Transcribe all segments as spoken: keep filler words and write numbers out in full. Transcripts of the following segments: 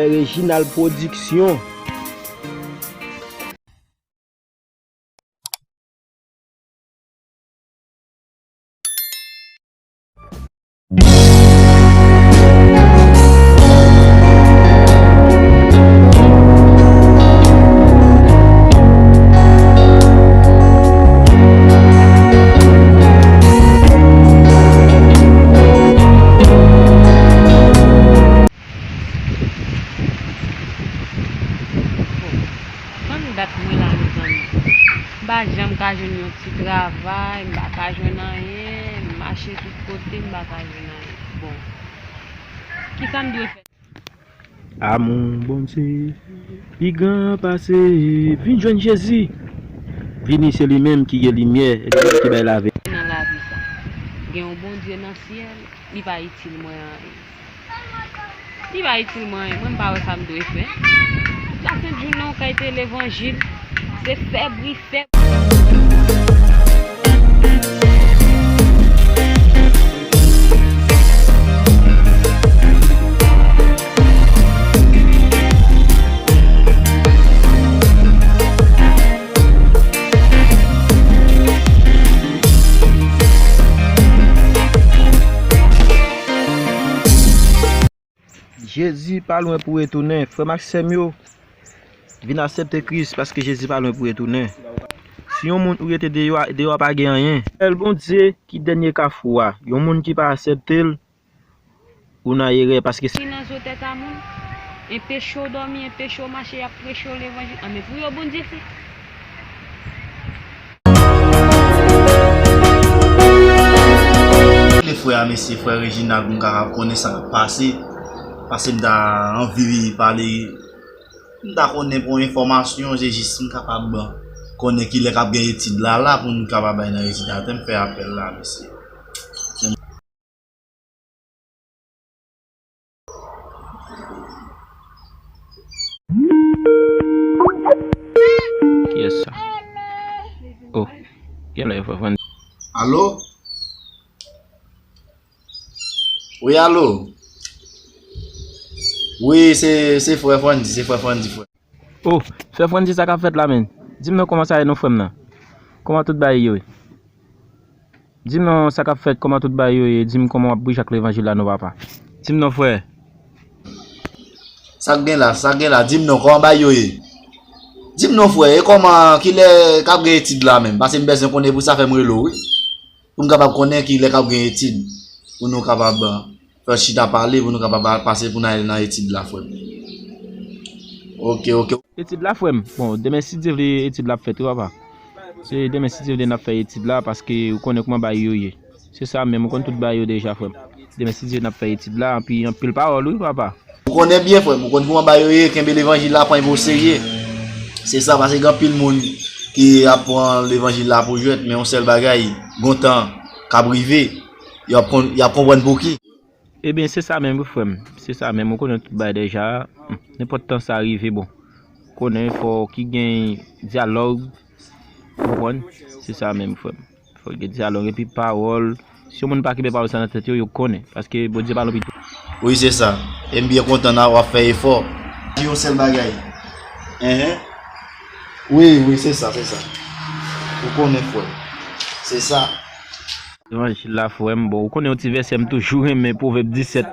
Reginald Production. Bon, ban m dat mwen la, mezanmi. M pa janm ka jwenn yon ti travay, m pa ka jwenn anyen, m mache tout kote, m pa ka jwenn anyen. Bon, kisa m dwe fè? Amou Bondye pi gran pase. Vin jwenn Jezi. Vini, se li menm ki gen limyè, e li menm ki bay lavi. Nan lavi sa, gen yon Bondye nan syèl, li pa itil mwen anyen. Li pa itil mwen anyen, mwen m pa wè sa m dwe fè. Lasent jounen w kay te levanjil, se fè bri, fè. Jezi pa lwen pou retounen. Frè m ak sè m yo, vin aksepte Kris, paske Jezi pa lwen pou retounen. Si yon moun ou rete deyò a, deyò a pa gen anyen. Sèl Bondye ki dènye kafou a. Yon moun ki pa aksepte l, ou nan erè, paske se. Ki nan zo tèt a moun, enpeche w dòmi, enpeche w mache, y ap preche w levanjil. An, men pou yo Bondye fè. Rele frè a, mesye, frè Reginald, pou m kapab konnen sa k ap pase. Paske m ta anvi pale, m ta konnen pou enfòmasyon, se jis m kapab konnen kilè k ap gen etid la, la, pou m kapab bay nan etid la. Te m fè apèl la, mesye. Kiyès sa? Oh, genlè frè Frandy. Alo? Wi, alo? Wi, se, se frè Frandy, se frè Frandy, frè. Oh, frè Frandy, sa k ap fèt la, menn? Di m non, kòman sa ye non, frè m nan? Kòman tout bagay yo ye? Di m non, sa k ap fèt, kòman tout bagay yo ye? Di m kòman w ap bouje ak levanjil la non, papa. Di m non, frè. Sa k gen la, sa k gen la, di m non, kòman bagay yo ye? Di m non, frè, e kòman, kilè k ap gen etid la menm? Paske m bezwen konnen pou sa fè m rele w, wi. Pou m kapab konnen kilè k ap gen etid. Pou nou kapab, fè chita pale pou nou kapab pase pou n ale nan etid la, frè m. Oke, oke. Etid la, frè m. Bon, demen, si Dye vle, etid la ap fèt, wi, papa. Se demen, si Dye vle, n ap fè etid la, paske ou konnen kòman bagay yo ye. Se sa menm, ou konn tout bagay yo deja, frè m. Demen, si Dye vle, n ap fè etid la, anpi anpil pawòl, wi, papa. Ou konnen byen, frè m, ou konn kòman bagay yo ye, kenbe levanjil la, pran l o serye. Se sa, paske gen anpil moun ki ap pran levanjil la pou jwèt, men yon sèl bagay, gon tan k ap rive, y ap kon-, y ap konprann pou ki. Ebyen, se sa menm, wi, frè m. Se sa menm, ou konnen tout bagay deja. Nenpòt tan sa rive, bon. Konnen fò ki gen dyalòg, ou konprann? Se sa menm, frè m. Fò gen dyalòg epi pawòl. Si yon moun pa kenbe pawòl sa nan tèt yo, yo konnen. Paske Bondye pa lopito. Wi, se sa. E m byen kontan nan w ap fè efò. Di yon sèl bagay. Enhen. Wi, wi, se sa, se sa. Ou konnen, frè. Se sa. Levanjil la, frè m, bon, ou konnen yon ti vèsè m toujou renmen, Pwovèb disèt.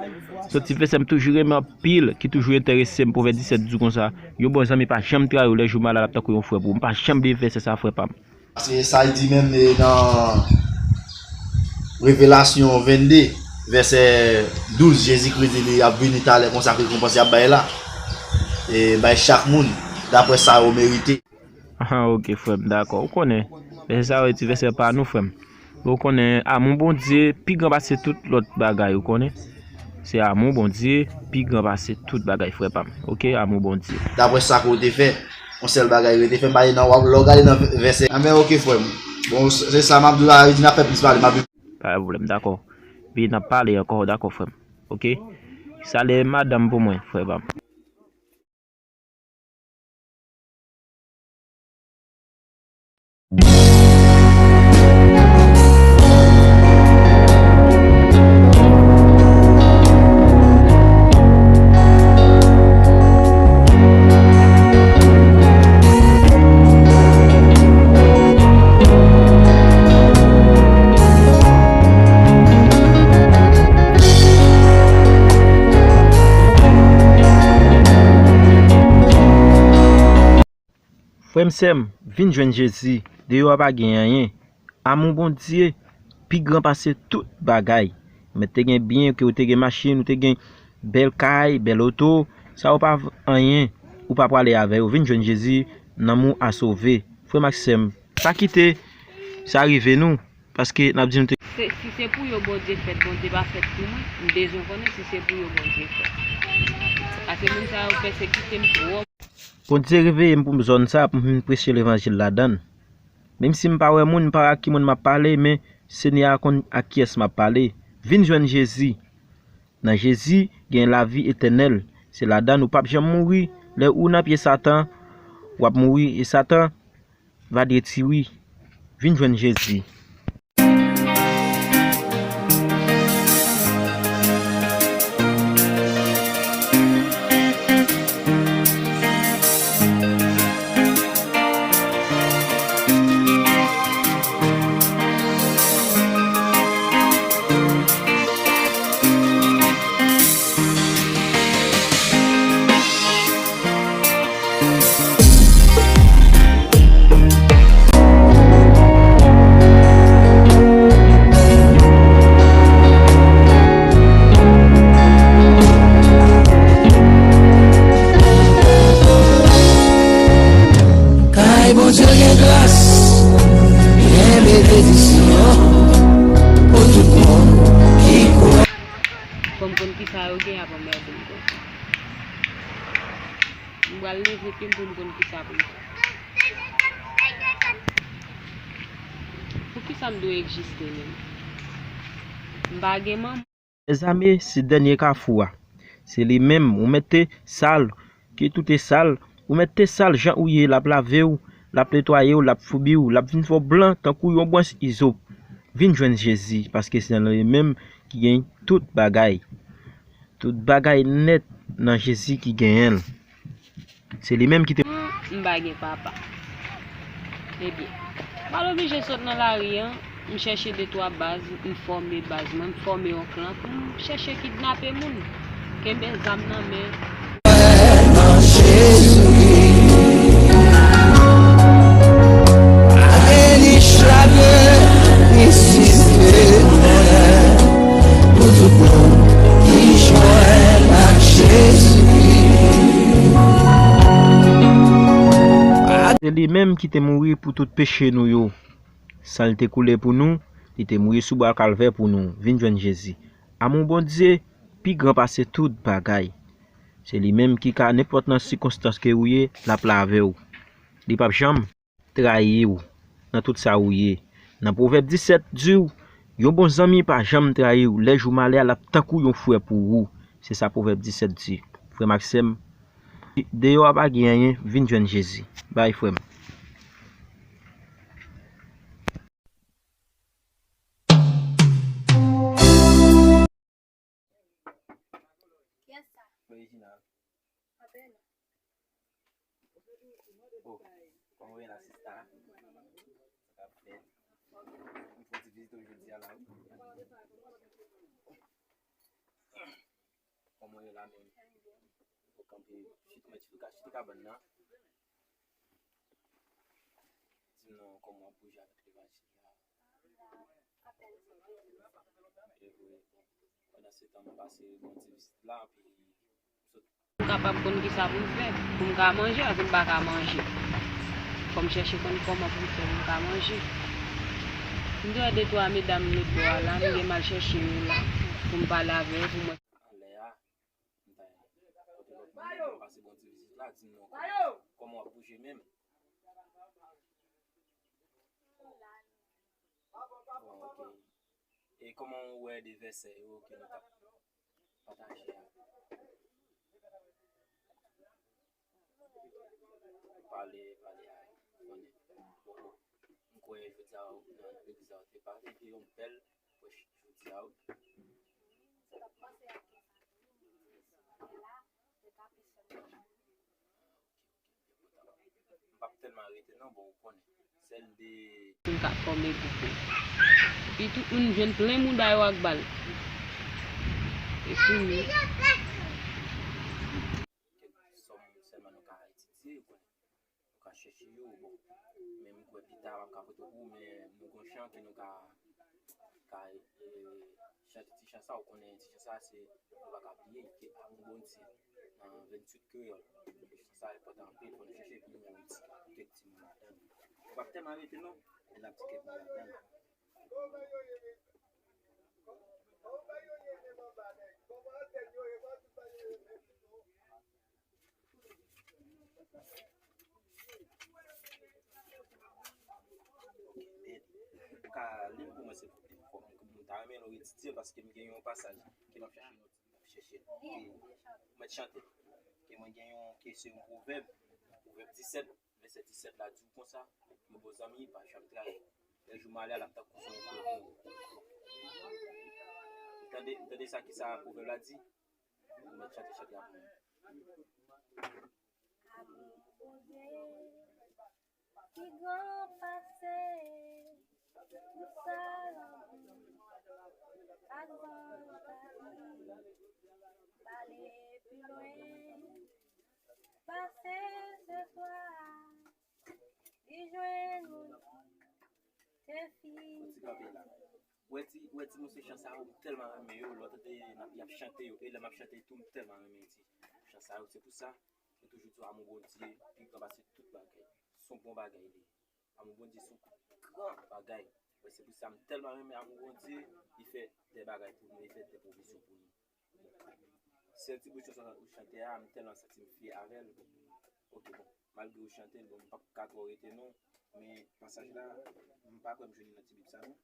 Se yon ti vèsè m toujou renmen anpil, ki toujou enterese m. Pwovèb disèt di konsa, yon bon zanmi pa janm trayi w lè jou malad, l ap tankou yon frè pou ou. M pa janm bliye vèsè sa, frè pa m. Paske sa l di menm, e, nan Revelasyon vennde, vèsè douz, Jezikri di li ap vini talè konsa, ki rekonpans y ap bay la. E bay chak moun daprè sa yo merite. Ah, ok, frè m, dakò. Ou konnen, vèsè sa yo, ti vèsè pa nou, frè m. Ou konnen, amou Bondye pi gran pase tout lòt bagay, ou konnen. Se amou Bondye pi gran pase tout bagay, frè pa m. Ok, amou Bondye. Daprè sa ke w te fè, yon sèl bagay rete fè, m pa nan w ap, lè w gade nan vèsè. Anben, ok, frè m. Bon, se sa m ap di w la, li di n ap fè plis pale, m ap. Pa gen pwoblèm, dakò. Epi n ap pale ankò, dakò, frè m. Ok? Salye madanm pou mwen, frè pa m. Frè m, sè m, vin jwenn Jezi. Deyò a pa gen anyen. Amou Bondye pi gran pase tout bagay. Ou mèt te gen byen, ke ou te gen machin, ou te gen bèl kay, bèl oto, sa yo pa v-, anyen. Ou pa prale avè yo. Vin jwenn Jezi, nanm ou a sove. Frè m ak sè m, pa kite sa rive nou, paske n ap di nou te Se, si se pou yo Bondye fèt, Bondye pa fèt pou mwen. M bezwen konnen si se pou yo Bondye fèt. Paske moun sa yo pèsekite m twòp. Bondye reveye m pou m zòn sa, pou m vin preche levanjil ladan l. Menm si m pa wè moun, m pa wè ak ki moun m ap pale, men Senyè a konn ak kiyès m ap pale. Vin jwenn Jezi. Nan Jezi, gen lavi etènèl. Se ladan l ou p ap janm mouri. Lè ou nan pye Satan, w ap mouri. E Satan va detwi. Vin jwenn Jezi. Kay Bondye gen gras, gen benediksyon pou tout moun ki kwè. Fò m konn kisa yo gen, ap anmède m konsa. M pral leve pye m pou m konn kisa pou m fè. Poukisa m dwe egziste menm? M pa gen manman. Mezanmi, se dènye kafou a. Se li menm, ou mèt te sal, ke tout te sal, ou mèt te sal jan ou ye, l ap lave w, l ap netwaye w, l ap foubi w, l ap vin fè w blan tankou yon bwans izo. Vin jwenn Jezi, paske se nan li menm ki gen tout bagay. Tout bagay nèt nan Jezi ki genyen l. Se li menm ki te. M pa gen papa. Ebyen, m pa t oblije sot nan lari an, m chèche de twa baz, m fòme baz mwen, m fòme yon klan pou m chèche kidnape moun, kenbe zam nan men. Nan Jezikri, pa gen nich labè, ni site bonè, pou tout moun ki jwenn ak Jezikri. Se li menm ki te mouri pou tout peche nou yo. San l te koule pou nou, li te mouri sou bwa Kalvè pou nou. Vin jwenn Jezi. Amou Bondye pi gran pase tout bagay. Se li menm ki ka, nenpòt nan sikonstans ke ou ye, l ap la avè w. Li p ap janm trayi w nan tout sa ou ye. Nan Pwovèb disèt di w, yon bon zanmi pa janm trayi w. Lè jou malè a, l ap tankou yon frè pou ou. Se sa Pwovèb disèt di. Frè m ak sè m, deyò a pa gen anyen, vin jwenn Jezi. Bay, frè m. Kiyès sa? Original. Apèl. Oh, kòman w ye la, sista? Sa k ap fèt? M fè yon ti vizit ou jodi a la, wi. Kòman w ye la menm? Ou kanpe, chita, mèt chita, chita kabann nan. Di m non, kòman w ap bouje avèk levanjil la? E vre, bon. Pandan se tan, m pase yon ti vizit la, epi m sot. M kapab konn kisa pou m fè, pou m ka manje, paske m pa ka manje. Fò m chèche konn kòman pou m fè pou m ka manje. M te wè de twa medam lòt bò a la, m gen m al chèche yo la, pou m pale avè yo, pou mwen. Anlè a, m ta kote lòt moun, m pase bon ti vizit la, di m non, kòman, kòman w ap bouje menm? Bon, ok. E kòman w wè de vèsè yo ke nou t ap pataje a? Pale, pale a, konnen. M kwè jodi a nan legliz la, ou te pale de yon bèl prèch jodi a, wi. M p ap tèlman rete non, bon, ou konnen. Sèl de. M ka fòme gwoup ou. Epi tout moun jwenn plen mouda yo ak bal. E fini. Sèlman nou ka etidye, ou konnen. ka chèche yo, bon. Men m kwè pita m ap ka pote pou ou, men nou gon chan ke nou ka, ka, e, chante ti chan sa, ou konnen ti chan sa, se, nou pa ka bliye, ke Amou Bondye, nan venntuit Kreyòl. Ti chan sa enpòtan anpil, fò nou chèche pou nou wè yon ti, kèk ti mo ladan l. Ou p ap tèlman rete non, men n ap di kèk mo ladan l. Ok, men, ou ka li l pou mwen, silvouplè. Kòm m ta renmen nou etidye l, paske m gen yon pasaj ke m ap chache nòt, m ap chèche l. Ke mwen chante. Ke mwen gen yon, ke se yon pwovèb, pwovèb disèt, vèsè disèt la di w konsa, yon bon zanmi pa janm trayi. Lè jou malè a, l ap tankou son yon flè pou ou. Ou tande, ou tande sa ki sa pwovèb la di? Ou mèt chante, chante a pou mwen. Amou Bondye pi gran pase tout sa lanmou, pa zanj pa li, pale pi lwen, pase se swa, li jwenn ou, te fini. Ti kanpe la. Ou wè ti, ou wè ti mesye chan sa yo, m tèlman renmen yo, lè w tande n ap, y ap chante yo, e lè m ap chante tou, m tèlman renmen ti chan sa yo. Se pou sa, mwen toujou di w Amou Bondye pi gran pase tout bagay. Se yon bon bagay li ye. Amou Bondye se yon gran bagay. Mwen se pou sa m tèlman renmen Amou Bondye, li fè de bagay pou nou, li fè de pwovizyon pou nou. Sèl ti bout chan sa ou chante a, m tèlman santi m fyè avè l. Ok, bon, malgre ou chante l, bon, m p ap ka twò rete non, men pasaj la, m pa kwè m jwenn li nan ti Bib sa non.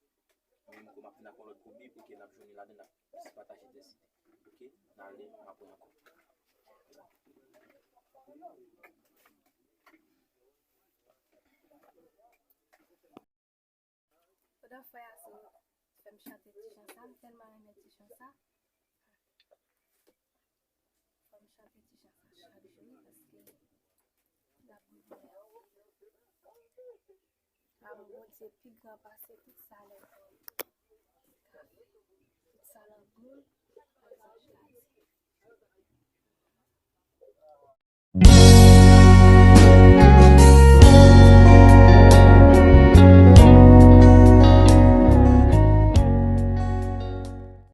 Men m kwè m ap vin ak yon lòt gwo Bib, ok, n ap jwenn li ladan, n ap plis pataje tèks ide. Ok, n ale, m ap wè ankò. Pandan frè a se fè m chante ti chan sa, m tèlman renmen ti chan sa. Fò m chante ti chan sa chak jou, paske l ap goumen. Amou Bondye pi gran pase tout sa lè moun, tout sa lè moun, pa egzanp, la di.